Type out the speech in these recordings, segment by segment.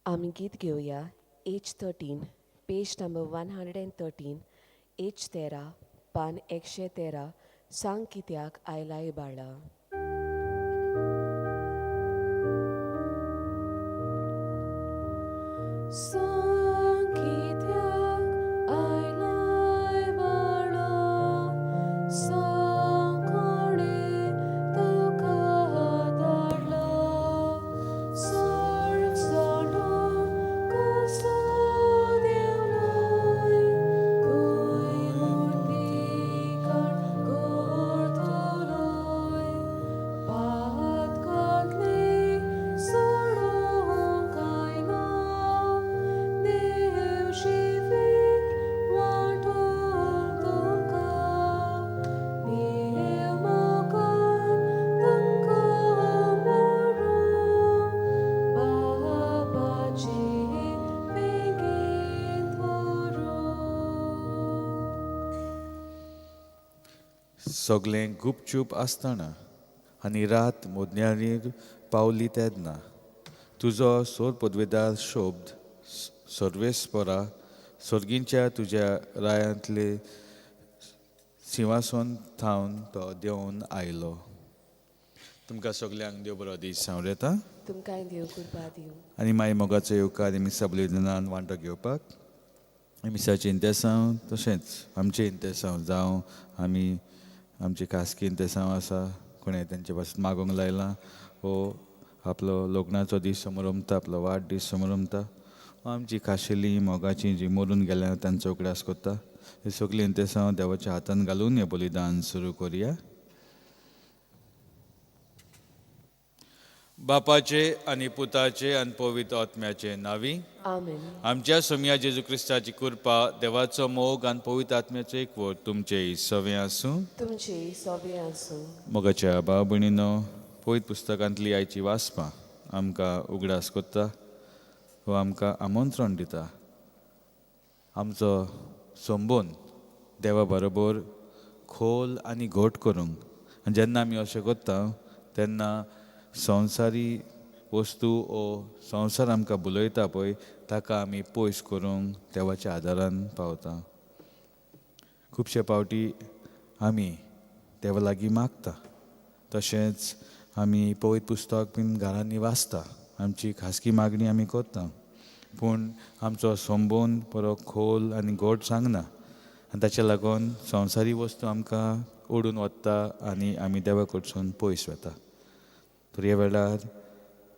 आमी गीत घेवया H 13, page number 113, H 13, पान 113. सांग कित्याक आयलाय बाळा. सांग कित्याक आयलाय बाळा, सांग कोणें तुका धाडला, सर्ग सोडून कसो देंवलोय, खंय मुर्तीकार करतलोय, पातकांतले सोडोवंक आयला, देव जिवीत वांटूंक तुमकां, देव मोगान तुमकां मोडूंक, बापाचे वेंगेंत व्हरूंक. सगळें गुपचूप आसतना आनी रात मोदन्यारीर पावली तेन्ना तुजो सोर पदवेदार शब्द सर्वेस्परा सर्गींच्या तुज्या रायांतले सिंवासन थावन तो देंवन आयलो. तुमकां सगल्यांक देव बरो दीस सांवरेता. तुमकांय देव कृपा दिवं. आनी मागीर मोगाचो येवकार मिसा बलिदानान वांटो घेवपाक, मिसाचें इंतेसांव तशेंच आमचें इंतेसांव जावं आमी आमची खासगी इंतेसांव आसा, कोणें तेंचे पासून मागूंक लायलां वो आपलो लग्नाचो दीस समरमता, आपलो वाड दीस समरमता, आमची खाशेली मोगाची जी मरून गेल्या तांचो उगडास करता. हे सगळीं इंतेसांव देवाच्या हातान घालून हें बलिदान सुरू करुया. बापाचे आनी पुताचे आनी पवित्र आत्म्याचे नांवी आमेन. आमच्या सोमया जेजू क्रिस्ताची कृपा, देवाचो मोग आनी पवित्र आत्म्याचो एकवट तुमचे सवें आसूं. तुमचे सोबे आसूं. मोगाच्या भाव भयणीनो, पवित्र पुस्तकांतली आयची वाचपां आमकां उगडास करता व आमकां आमंत्रण दिता आमचो संबंद देवा बरोबर खोल आनी घट करूंक. आनी जेन्ना आमी अशें करता तेन्ना संवसारी वस्तू ओ संवसार आमकां भुलयता पळय ताका आमी पयस करूंक देवाच्या आदारान पावता. खुबशे पावटी आमी देवा लागीं मागता, तशेंच आमी पवित्र पुस्तक बीन घरांनी वाचता, आमची खासगी मागणी आमी करता, पूण आमचो संबंद बरो खोल आनी घट सांगना आनी ताच्या लागून संवसारी वस्तू आमकां ओडून वता आनी आमी देवा कडसून पयस वता. तर ह्या वेळार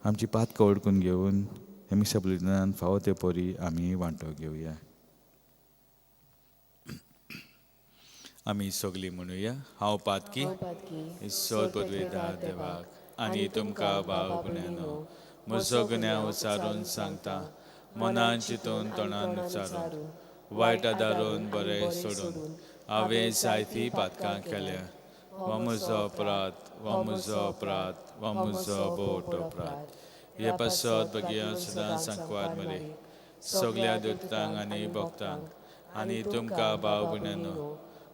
आमची पातकां वळखून घेवन हे मिसा बलिदानान फावो ते परी आमी वांटो घेवया. आमी सगळीं म्हणुया, हांव पातकी ईश्वर पदवेदार देवाक आनी तुमकां भाव भयणींनो म्हजो गुन्यांव उचारून सांगता, मनान चिंतून तोंडान उचारून वायट आदारून बरें सोडून हांवें जायतीं पातकां केल्या. हो म्हजो अपराध, हो म्हजो अपराध, हो म्हजो बोट अपराध. हे पासत भगिया सदां सांकवार मरे सगल्या दुतांक आनी भक्तांक आनी तुमकां भाव भयणींनो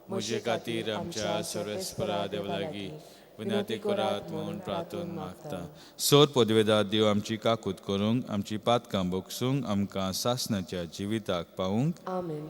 म्हजे खातीर आमच्या सर्वेस्परा देवा लागीं विनंती करात म्हूण प्रार्थून मागता. सोर पदवेदार देव आमची काकूत करूंक, आमची पातकां भोगसूंक, आमकां सासणाच्या जिविताक पावूंक. आमेन.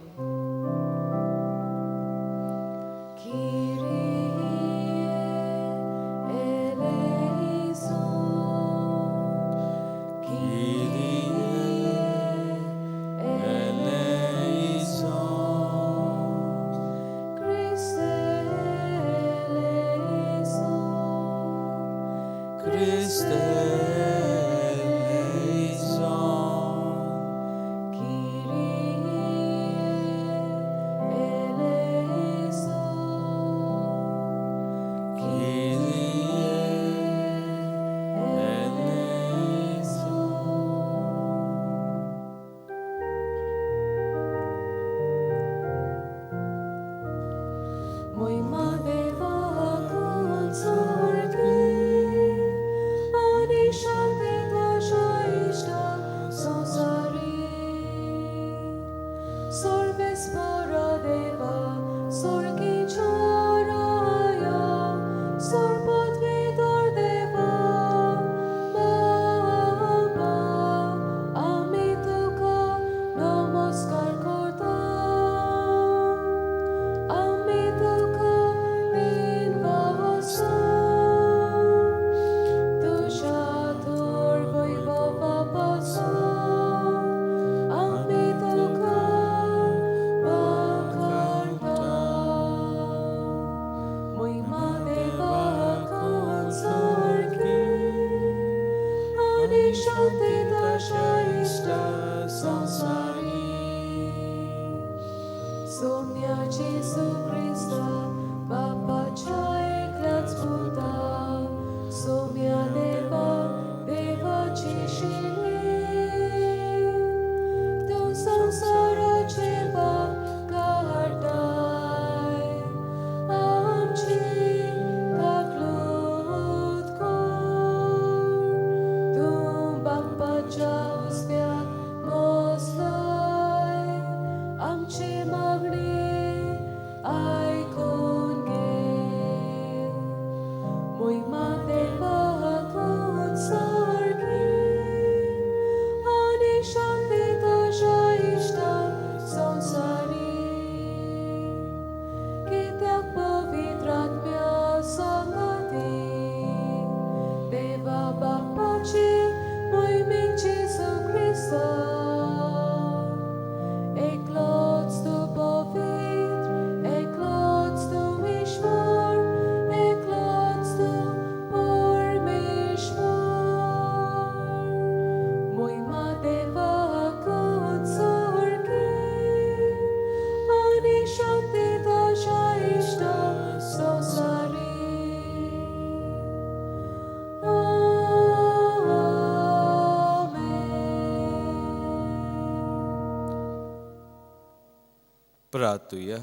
प्रार्थुया.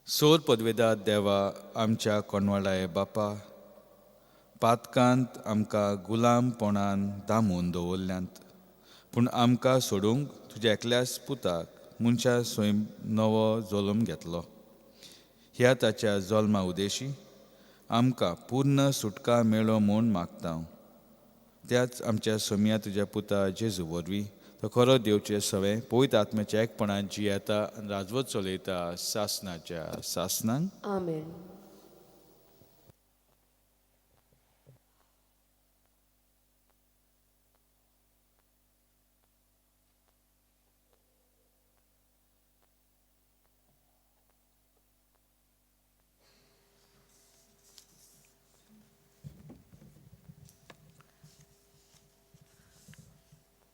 सोर पदवेदा देवा आमच्या कोणवाळाय बापा, पातकांत आमकां गुलामपणान दामून दवरल्यांत, पूण आमकां सोडूंक तुज्या एकल्याच पुताक मनशा स्वयं नवो जल्म घेतलो. ह्या ताच्या जल्मा उदेशी आमकां पूर्ण सुटका मेळो म्हूण मागता. त्याच आमच्या सोम्या तुज्या पुता जेजू वरवीं तो खरो देवचे सवें पवित्र आत्म्याच्या एकपणान जियेता आनी राजवत चलयता सासनाच्या सासनांक. आमेन.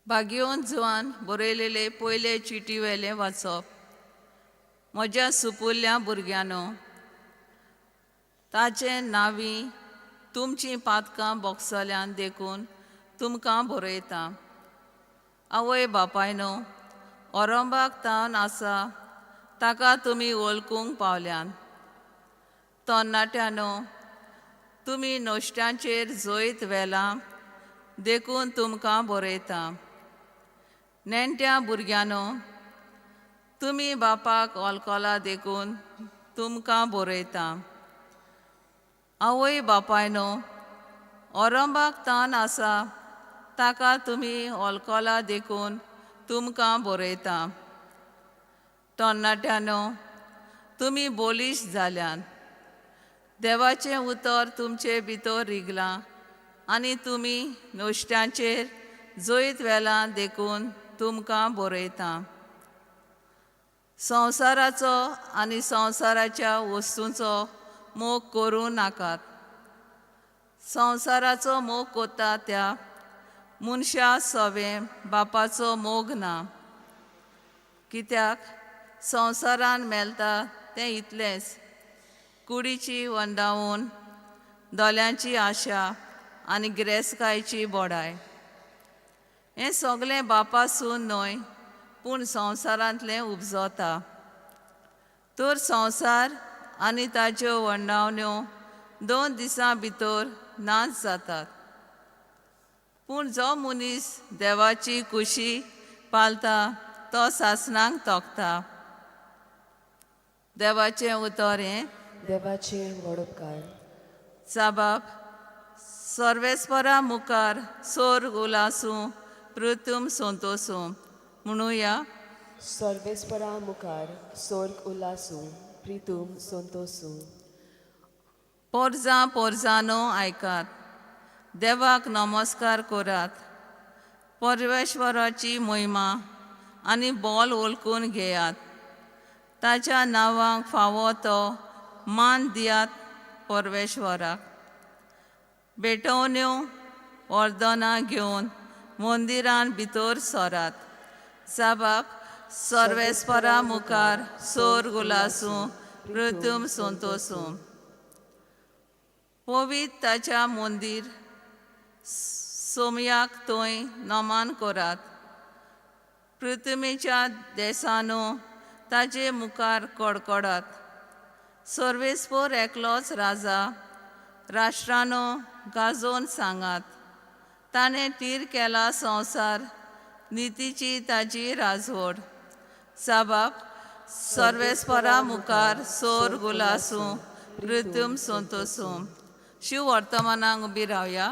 भाग्यवंत जुवान बरयलेले पयले चिटी वेलें वाचप. म्हज्या सुपुल्ल्या भुरग्यांनो, ताचें नांवी तुमचीं पातकां बोगसल्यान देखून तुमकां बरयतां. आवय बापायनो, ओरंबाक तावन आसा ताका तुमी वळखूंक पावल्यान. तरणाट्यांनो, तुमी नश्ट्यांचेर जैत व्हेलां देखून तुमकां बरयतां. नेण्ट्या भुरग्यांनो, तुमी बापाक वळखला देखून तुमकां बरयतां. आवय बापायनो, ओरंबाक तान आसा ताका तुमी वळखला देखून तुमकां बरयतां. तरणाट्यांनो, तुमी बोलीश जाल्यान, देवाचें उतर तुमचे भितर रिगलां आनी तुमी नश्ट्यांचेर जैत व्हेलां देखून तुमकां बरयतां. संवसाराचो आनी संवसाराच्या वस्तूंचो मोग करूं नाकात. संवसाराचो मोग करता त्या मनशा सवें बापाचो मोग ना. कित्याक संवसारान मेळटा तें इतलेंच, कुडीची वंदावून, दोळ्यांची आशा आनी गिरेस्तकायेची बोडाय. हें सगळें बापासून न्हय पूण संवसारांतलें उपजता. तर संवसार आनी ताच्यो वंडावण्यो 2 दिसां भितर नाच जातात. पूण जो मनीस देवाची कुशी पाळता तो सासणाक तोखता. देवाचें उतर हें. देवाचें व्हड उपकार. साबाब सर्वेस्परा मुखार सोर उलासूं पृथूम संतोसूं म्हणुया. सर्वेस्परा मुखार सोर्ग उल्हासूं प्रितूम संतोसूं. पोरजां पोरजांनो आयकात, देवाक नमस्कार करात. परमेश्वराची महिमा आनी बोल वळखून घेयात. ताच्या नांवाक फावो तो मान दियात परमेश्वराक. भेटवण्यो वर्दनां घेवन मंदिरान भितर सरात. साबाब सर्वेस्परा मुखार सोर उलासूं पृथूम संतोसूं. पवित्र ताच्या मंदीर सोमयाक थंय नमन करात. पृथ्वीच्या देसानो ताचे मुखार कडकडात. सर्वेस्पर एकलोच राजा, राष्ट्रानो गाजोवन सांगात. ताणें तीर केला संवसार, नितीची ताची राजवट. साबाब सर्वेस्परा मुखार सोर गुलासूं पृथूम संतोसूं. शिव वर्तमानाक उबी रावया.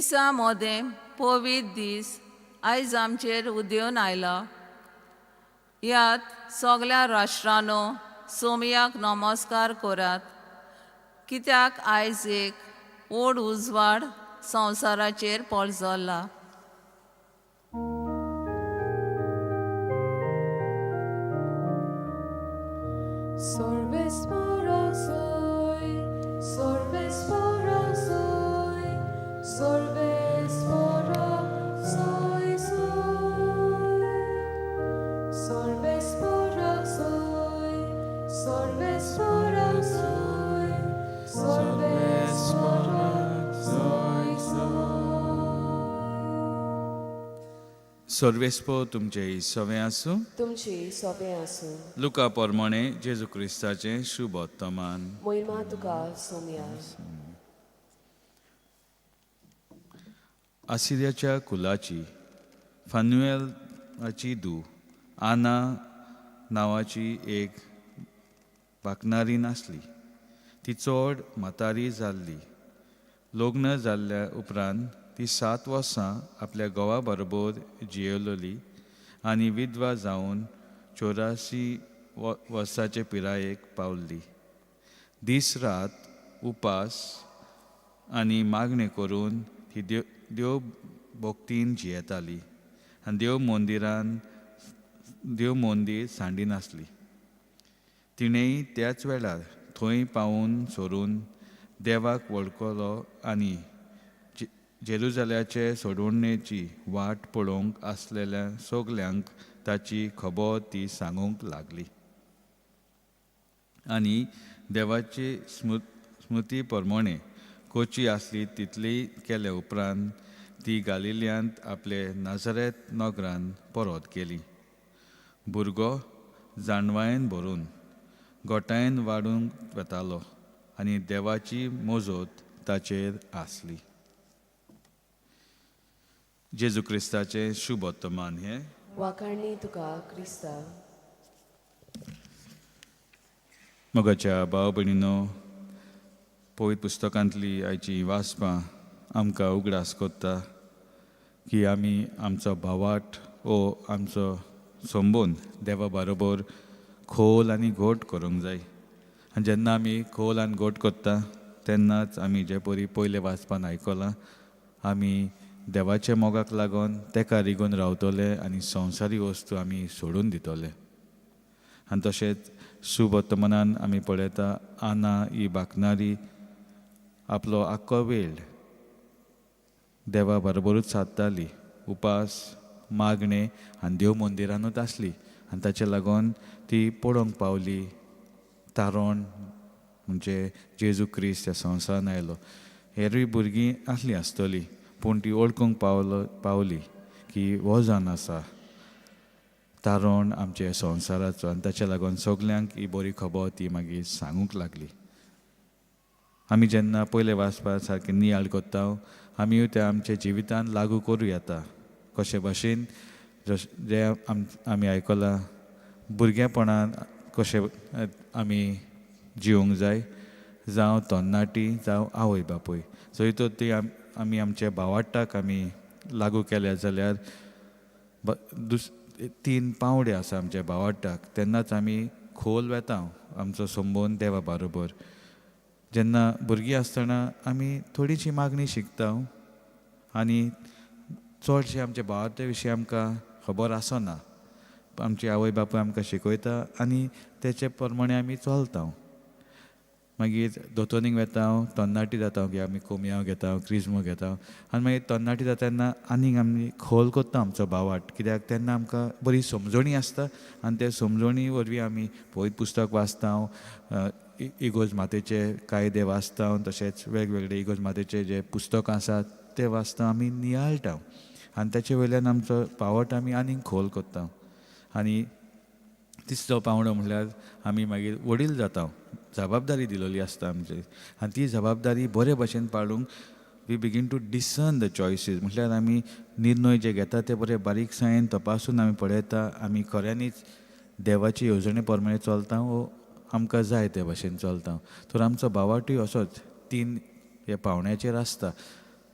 दिसा मोदें पवित्र दीस आयज आमचेर उदेवन आयला. ह्यात सगळ्या राष्ट्रांनो सोमयाक नमस्कार करात. कित्याक आयज एक व्हड उजवाड संवसाराचेर पळजल्ला. Sorbes soy, sorbes soy, sorbes soy, soy. Sorbes soy, sorbes soy, sorbes soy, soy. सर्वेस्पो तुमचे सवें आसूं. तुमची सोबें आसूं. लुका पोरमोणे जेजू क्रिस्ताचें शुभ वर्तमान. मोहिमा तुका सोम्या. आसिर्याच्या कुलाची फानुएलाची धूव आना नांवाची एक भाकणारी नासली. ती चड म्हातारी जाल्ली. लग्न जाल्ल्या उपरांत ती 7 वर्सां आपल्या घोवा बरोबर जियेलोली आनी विधवा जावन 84 वर्साचे पिरायेक पावल्ली. दीस रात उपास आनी मागणें करून ती देव भक्तीन जियेताली आनी देव मंदिरान देव मंदीर सांडिनासली. तिणेंय त्याच वेळार थंय पावून सरून देवाक वळखलो आनी जेरुजाल्याचे सोडवणेची वाट पळोवंक आसलेल्या सगल्यांक ताची खबर ती सांगूंक लागली आनी देवाची स्मृती प्रमाणे कोची आसली तितली केले उपरांत ती गालिल्यांत आपले नाजरेत नगरान परत गेली. भुरगो जाणवायेन भरून गोठायेन वाडूंक वतालो आनी देवाची मोजोत ताचेर आसली. जेजू क्रिस्ताचें शुभ वर्तमान हें. वाखाणणी तुका क्रिस्ता. मोगाच्या भाव भयणीनो, पवित्र पुस्तकांतली आयची वाचपां आमकां उगडास कोत्ता की आमी आमचो भावाट ओ आमचो संबंद देवा बरोबर खोल आनी घोट करूंक जाय. आनी जेन्ना आमी खोल आनी घोट कोत्ता तेन्नाच आमी जे परी पयले वाचपान आयकलां आमी देवाच्या मोगाक लागून तेका रिगून रावतले आनी संवसारी वस्तू आमी सोडून दितले. आनी तशेंच सुवर्तमानान आमी पळयता आना ही बाकणारी आपलो आख्खो वेळ देवा बरोबरूच सादताली. उपास मागणें आनी देव मंदिरानूच आसली आनी ताचे लागून ती पळोवंक पावली तारण म्हणजे जेजू क्रिस्त ह्या संवसारान आयलो. हेरूय भुरगीं आसलीं आसतलीं पूण ती वळखूंक पावली की हो जावन आसा तारण आमच्या संवसाराचो आनी ताच्या लागून सगल्यांक ही बरी खबर ती मागीर सांगूंक लागली. आमी जेन्ना पयले वाचपा सारकें नियाळ कोत्ता आमीय तें आमच्या जिवितान लागू करूं येता. कशे भाशेन जें आमी आयकलां भुरगेपणान कशें आमी जिवंक जाय, जावं तरणाटी जावं आवय बापूय सो तर ती आमी आमच्या भावार्ताक आमी लागू केल्या जाल्यार 3 पांवडे आसा आमच्या भावार्ताक तेन्नाच आमी खोल वेता आमचो संबंद देवा बरोबर. जेन्ना भुरगीं आसतना आमी थोडीशी मागणी शिकता आनी चडशें आमच्या भावार्ता विशीं आमकां खबर आसना. आमची आवय बापूय आमकां शिकयता आनी तेचे प्रमाणे आमी चलता. मागीर दोतोनीक वेता, तरणाटी जाता की आमी कोमयांव घेता, क्रिज्मो घेता आनी मागीर तरणाटी जाता तेन्ना आनीक आमी खोल कोत्ता आमचो भावार्त, कित्याक तेन्ना आमकां बरी समजणी आसता आनी ते समजणी वरवीं आमी पवित्र पुस्तक वाचता, इगोर्ज मातेचे कायदे वाचता, तशेंच वेगवेगळे इगोर्ज मातेचे जे पुस्तकां आसात ते वाचता, आमी नियाळटा आनी ताचे वयल्यान आमचो पावट आमी आनीक खोल कोत्ता. आनी तिसरो पांवडो म्हणल्यार आमी मागीर वडील जाता, जबाबदारी दिलोली आसता आमचेर आनी ती जबाबदारी बरे भशेन पाळूंक we begin to discern the choices, म्हटल्यार आमी निर्णय जे घेता ते बरे बारीकसाणेन तपासून आमी पळयता आमी खऱ्यांनीच देवाची येवजणे प्रमाणे चलता वो आमकां जाय ते भशेन चलता. तर आमचो भावार्तूय असोच 3 हे पावण्याचेर आसता.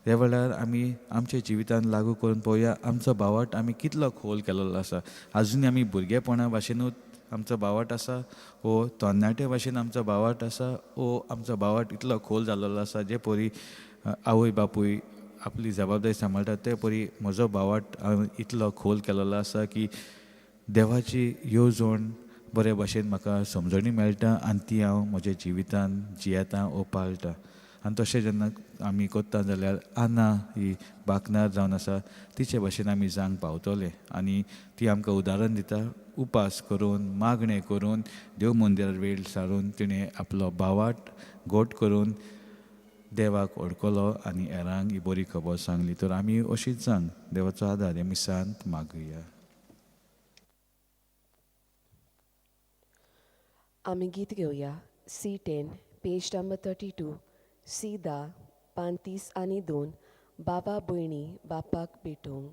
त्या वेळार आमी आमच्या जिवितान लागू करून पळोवया आमचो भावार्त आमी कितलो खोल केलेलो आसा. आजुनूय आमी भुरगेपणा भाशेनूच आमचो भावार्त आसा वो तरणाटे भाशेन आमचो भावार्त आसा वो आमचो भावार्त इतलो खोल जाल्लो आसा जे परी आवय बापूय आपली जबाबदारी सांबाळटा ते परी म्हजो भावार्त हांवें इतलो खोल केलेलो आसा की देवाची येवजण बरे भाशेन म्हाका समजणी मेळटा आनी ती हांव म्हज्या जिवितान जियेता ओ पाळटा. आनी तशें जेन्ना आमी करता जाल्यार आना ही बाकनार जावन आसा तिचे भाशेन आमी जावंक पावतले आनी ती आमकां उदाहरण दिता. उपास करून मागणें करून देव मंदिरार वेळ सारून तिणें आपलो भावाट घोट करून देवाक ओडकलो आनी हेरांक ही बरी खबर सांगली. तर आमी अशीच जावंक देवाचो आदार हे मिसांत मागुया. आमी गीत घेवया C 10 page number 32 C 10 पान 32 बाबा भयणी बापाक भेटोवंक.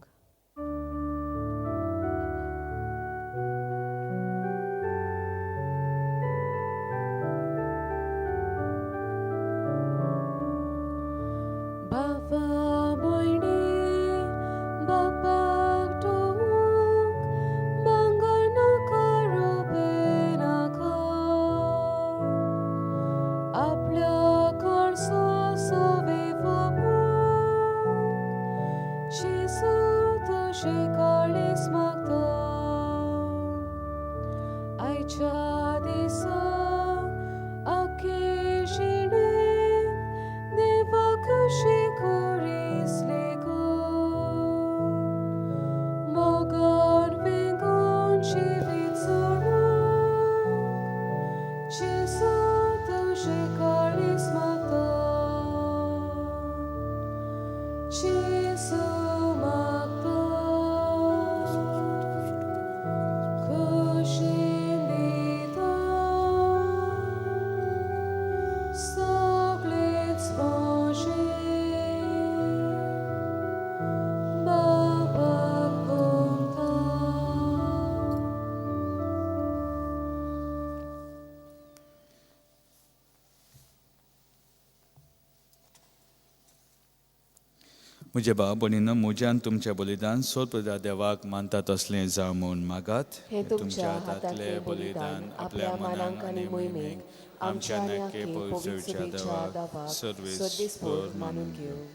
बाबा भयणी बापाक टोवंक भांगर नाका रुपें नाका आपल्या कडसो सोबे फोपूंक जेजू तुजें काळीज मागता. आयच्या दिसा आख्खे जिणेंत देवा कशी करीसले गो मोगान वेंगोवन जिवीत सोडूंक जेजू तुजें काळीज मागता. जेजू मागता खुशीन दिता सगळेच म्हजें बापाक भोंवता. म्हजे भाव भयणीनो म्हज्यान तुमचें बलिदान सोदप्रदा देवाक मानता तसलें जावं म्हूण मागात. हें तुमच्या हातांतलें बलिदान आपल्या मनाक आनी मोहिमेक आमच्या आनी पवित्र सभेच्या देवाक सर्वेस्पर मानून घेवं.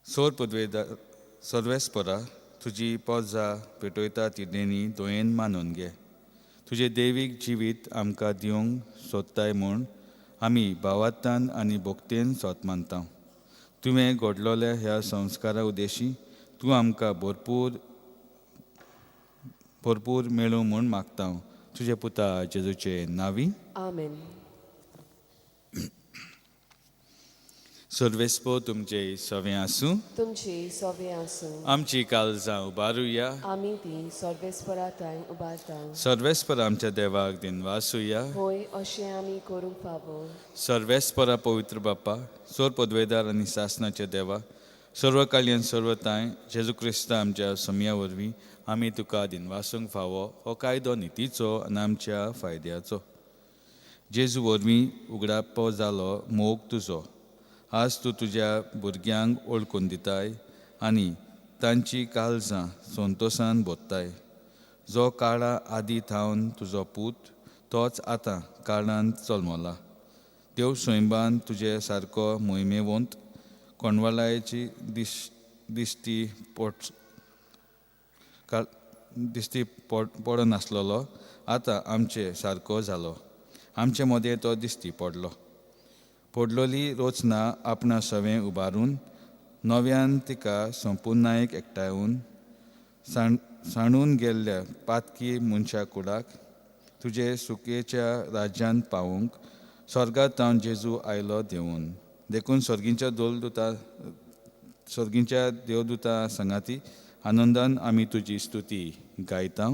सोर पदवेदा सर्वेस्परा तुजी पोजा पेटयता ती देणी दोयेन मानून घे. तुजें देवीक जिवीत आमकां दिवंक सोदताय म्हूण आमी भावार्थान आनी भोक्तेन सोत मानता. तुवें घडलोल्या ह्या संस्कारा उद्देशी तूं आमकां भरपूर भरपूर मेळूं म्हूण मागता. तुजे पुता जेजूचे नांवी आमेन. सर्वेस्पो तुमचे सवें आसूं. तुमची सवें आसूं. आमची काळजां उबारुया. आमी ती सर्वेस्परा थंय उबारता. सर्वेस्पर आमच्या देवाक दिनवासुया. होय अशें आमी करूंक फावो. सर्वेस्परा पवित्र बाप्पा सोर पदवेदार आनी सासनाचे देवा सर्व काळयन सर्वताय जेजू क्रिस्ता आमच्या समया वरवीं आमी तुका दिनवासूंक फावो हो कायदो नितीचो आनी आमच्या फायद्याचो. जेजू वरवीं उगडापो जालो मोग तुजो आज तूं तुज्या भुरग्यांक ओळखून दिताय आनी तांची काळजां संतोसान भरताय. जो काळा आदी थावन तुजो पूत तोच आतां काळांत जल्मला. देव स्वयंबान तुजे सारको मोहिमेवंत कोंडवालायची दिश्टी दिश्टी पडनासलेलो आतां आमचे सारको जालो. आमचे मदें तो दिश्टी पडलो. पडलोली रचना आपणा सवें उबारून नव्यान तिका संपुर्णायेक एकठांवन सांडून गेल्ल्या पातकी मनशा कुडाक तुजे सुकेच्या राज्यांत पावूंक स्वर्गांत तावन जेजू आयलो देवून. देखून सर्गींच्या सर्गींच्या देवदुता सांगाती आनंदान आमी तुजी स्तुती गायता.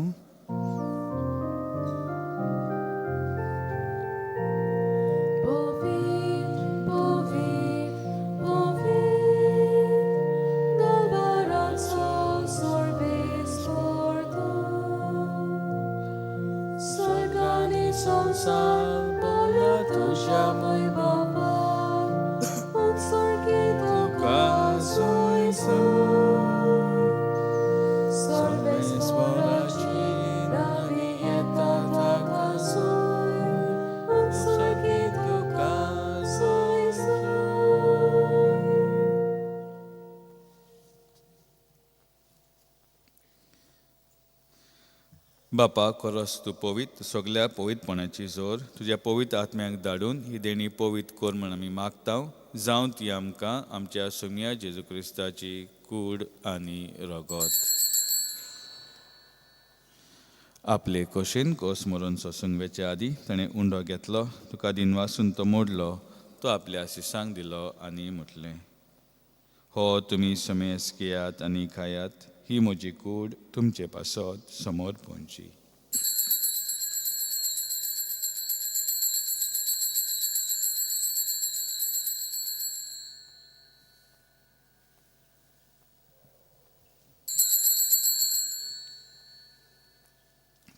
Salves. बापा कोरस तूं पवित्र सगल्या पवित्रपणाची जोर तुज्या पवित्र आत्म्याक धाडून ही देणी पवित्र कर म्हण आमी मागता जावं ती आमकां आमच्या सोम्या जेजू क्रिस्ताची कूड आनी रगत. आपले कोशेन कोस मरून सोसूंक वेचे आदी ताणें उंडो घेतलो, तुका दिनवासून तो मोडलो, तो आपल्या शिसांक दिलो आनी म्हटलें, हो तुमी समेस घेयात आनी खायात, ही म्हजी कूड तुमचे पासत समोर पोंची.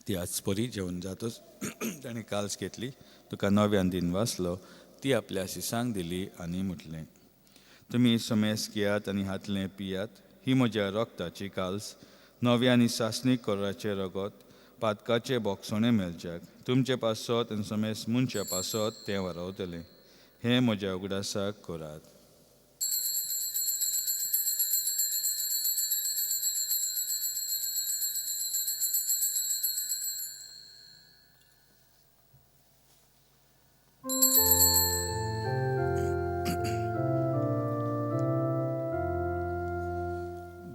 त्याच परी जेवण जातच ताणें काल्स घेतली, तुका नव्यान दिन वाचलो, ती आपल्या शिसांक दिली आनी म्हटलें, तुमी समेस घेयात आनी हातलें पियात, ही म्हज्या रक्ताची काल्स, नव्या आनी सासणीक कोराचें रगत, पातकाचें बोगसणें मेळच्याक तुमचे पासत आनी समेस मनशा पासत तें वारवतलें. हें म्हज्या उगडासाक करात.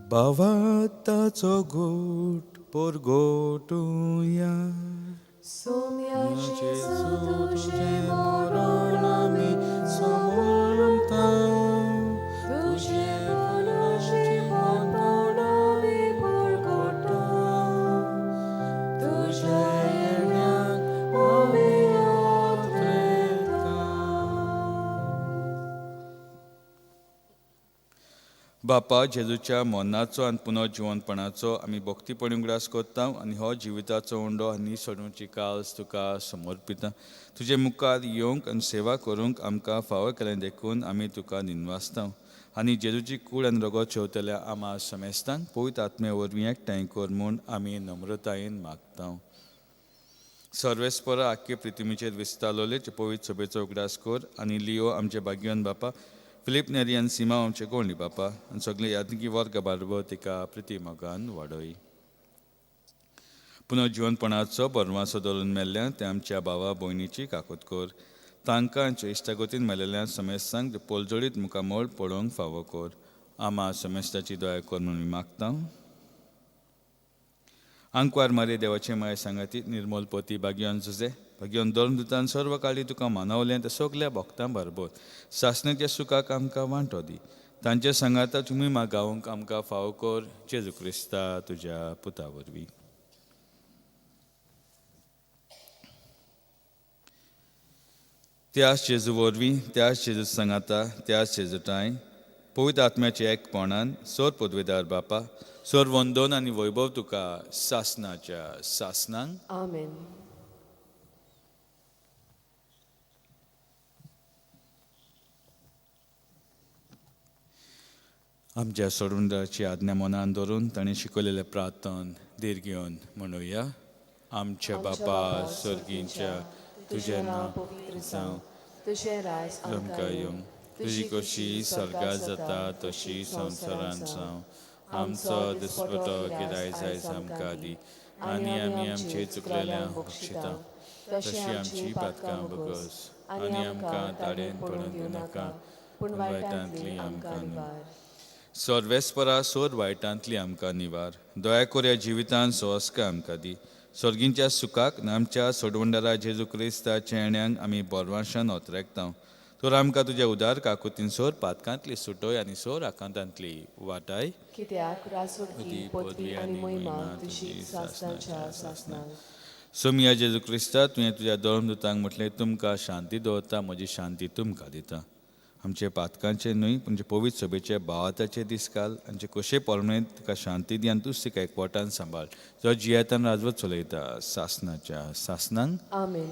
भावाताचो गोट पोरगोटुया सोम्या जेजू तुजें मरण आमी समोरता, तुजें पुनर्जीवनपण आमी परगटा, तुज्या येण्याक आमी आतरेता. बापा जेजूच्या मरणाचो आनी पुनर्जिवनपणाचो आमी भक्तीपणी उगडास करता आनी हो जिविताचो उंडो आनी सोडोवची काल्स तुका समर्पिता. तुजे मुखार येवंक आनी सेवा करूंक आमकां फावो केलें देखून आमी तुका निनवासता आनी जेजूची कूड आनी रगत शेवतल्या आमा समेस्तांक पवित्र आत्मे वरवीं एकठांय कर म्हूण आमी नम्रतायेन मागता. सर्वेस्परा आख्खे पृथ्वीचेर विस्तारलेले पवित्र सभेचो उगडास कर आनी लियो आमचे भाग्यवान बापा, फिलीप नेरी आनी सीमा आमचे गोंडी बापा आनी सगळे यादगी वर्ग बारबो तिका प्रिती मोगान वाडय. पुनर्जिवनपणाचो बरवासो धरून मेल्ल्या ते आमच्या भावा भयणीची काकूत कर, तांकां आमच्या इश्टागतीन मेलेल्या समेस्तांक पोलजोडीत मुखामळ पळोवंक फावो कर. आमा समेस्ताची दया कर म्हूण आमी मागता. आंकवार मारे देवाचे माये सांगाती निर्मल पोती भाग्यवान जुजे भाग्यवान धर्मदूतान सर्व काळी तुका मानवलें ते सगल्या भक्तां बरोबर सासणेच्या सुखाक आमकां वांटो दी. तांचे सांगाता तुमी मागावंक आमकां फावो कर जेजू क्रिस्ता तुज्या पुता वरवीं. त्याच जेजू वरवीं, त्याच जेजू सांगाता, त्याच जेजूटाय पवित्र आत्म्याच्या एकपणान सोर पदवेदार बापा, सोर वंदन आनी वैभव तुका सासनाच्या सासनांक. आमेन. आमच्या सोडूंदाची आज्ञा मनान धरून ताणें शिकयलेलें प्रार्थन धीर घेवन म्हणुया. आमच्या बापा सर्गींच्या, तुजें नांव पवित्र जावं, तुजें राज आमकां येवं, तुजी कशी स्वर्गात जाता तशी संवसारांत जावं. आमचो दिसपटो गिराय जायज आमकां दी आनी आमी आमचे चुकलेल्या बक्षिता तशी आमची पातकां बगस आनी आमकां ताडेन पडून दिवनाका, पूण वायटांतली आमकां निवार. सर्वेस्परा सोर वायटांतली आमकां निवार. दया कोऱ्या जिवितान सोस्का आमकां दी. सर्गींच्या सुखाक आमच्या सोडवंडारा जेजू क्रिस्ताच्या येण्यांक आमी बरवाशान ओतरेकता. तर आमकां तुज्या उदार काकुतीन सोर पातकांतली सुटोय आनी सोर आकांतांतली वाटाय. कित्याक रासोडकी पदवी आनी महिमा तुजी सासणाच्या सासणाक. सोमिया जेजू क्रिस्ता, तुवें तुज्या धर्मदूतांक म्हटलें, तुमकां शांती दवरता, म्हजी शांती तुमकां दिता. आमचे पातकांचे न्हय पूण पवित्र सभेचे भावाताचे दीस काल आमचे कशे पोरणे तुका शांती दी आनी तूंच तिका एकवटान सांबाळ, जो जियेतान राजवत चलयता सासनाच्या सासनांक. आमेन.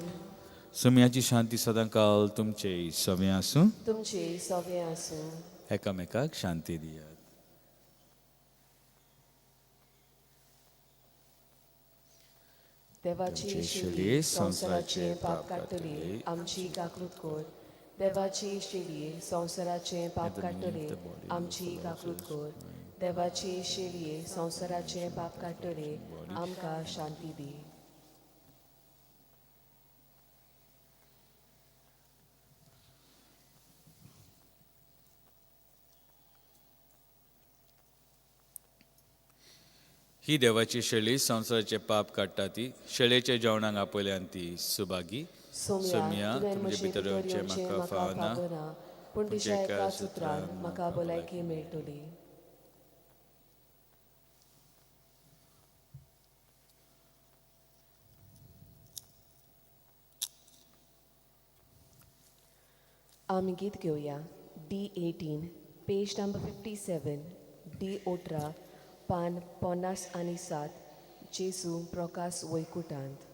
सोम्याची शांती सदां काल तुमचे सवे आसूं, तुमचे सवे आसूं. एकामेकाक शांती दियात. देवाची शिली संवसाराचें पाप काडटली, आमची काकृत कर. देवाची शिली संवसाराचें पाप काडटली, आमची काकृत कर. देवाची शेळये संवसाराचें पाप काडटले आमकां शांती दी. ही देवाची शेळी संवसाराचें पाप काडटा ती शेळेच्या जेवणाक आपयल्यान ती सुभागी. सोम्या, तुवें म्हजे भितर येवचें म्हाका फावना, पूण तुज्या एका सुत्रान म्हाका भलायकी मेळटली. आमी गीत घेवया D 18 page number 57 D 18 पान 57 जेजू प्रकाश वैकुटांत.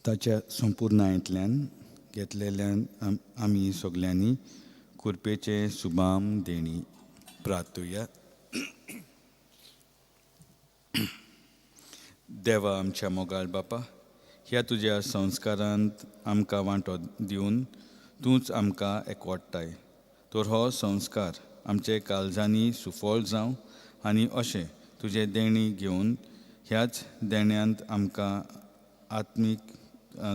ताच्या संपुर्णायेंतल्यान घेतलेल्यान आमी सगल्यांनी कुरपेचें सुबाम देणी प्रार्थुया. देवा आमच्या मोगाळ बापा, ह्या तुज्या संस्कारांत आमकां वांटो दिवन तूंच आमकां एकवटाय, तर हो संस्कार आमचे काळजांनी सुफळ जावं आनी अशें तुजें देणी घेवन ह्याच देण्यांत आमकां आत्मीक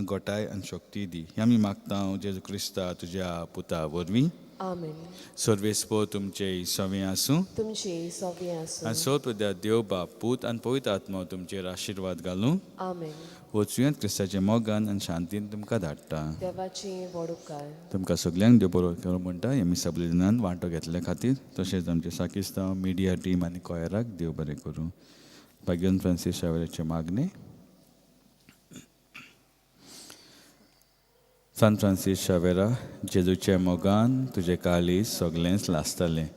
गोटाय आनी शक्ती दी. हें आमी मागता जेजू क्रिस्ता तुज्या पुता वरवीं. आमेन. सर्वेस्पो तुमचे सवें आसूं. तुमचे सवे आसूं. आनी सोद देव बाप पूत आनी पवित्र आत्मो तुमचेर आशिर्वाद घालूं. आमेन. वचुयात क्रिस्ताच्या मोगान आनी शांतीन तुमकां धाडटा. देवाचे व्हड उपकार. तुमकां सगल्यांक देव बरो करूं म्हणटा ह्या मिसा बुलेटिनान वांटो घेतल्या खातीर, तशेंच आमचे साकिस्तांव मिडिया टीम आनी कॉयराक देव बरें करूं. भाग्यन फ्रांसीस शावेराचें मागणें. सान फ्रांसीस शावेरा, जेजूच्या मोगान तुजें काळीज सगळेंच लासतालें,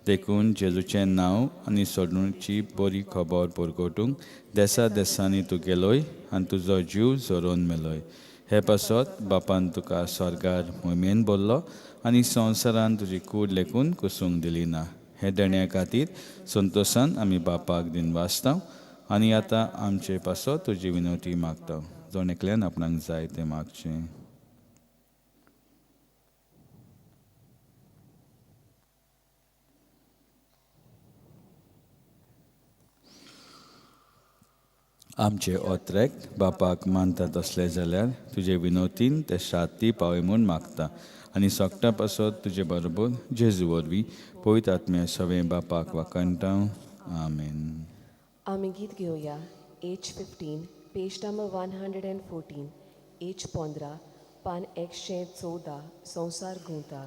देखून जेजूचें नांव आनी सोडणुची बरी खबर परगटूंक देसा देसांनी तूं गेलोय आनी तुजो जीव झरोवन मेलोय. हे पासत बापान तुका स्वर्गार मोहिमेन भरलो आनी संवसारान तुजी कूड लेखून कुसूंक दिली ना. हे देण्या खातीर संतोशान आमी बापाक दिनवासता आनी आतां आमचे पासत तुजी विनवती मागता. जण एकल्यान आपणाक जाय तें मागचें. आमचे ओत्रेक बापाक मानता तसले जाल्यार तुजे विनोतीन ते शांती पावय म्हूण मागता आनी सोगटा पासत तुजे बरोबर जेजू वरवीं पवित्र आत्म्या सवें बापाक वाखणटा. आमेन. आमी गीत घेवया. H 15, page number 114, H 15, पान 114, संवसार घुंवता.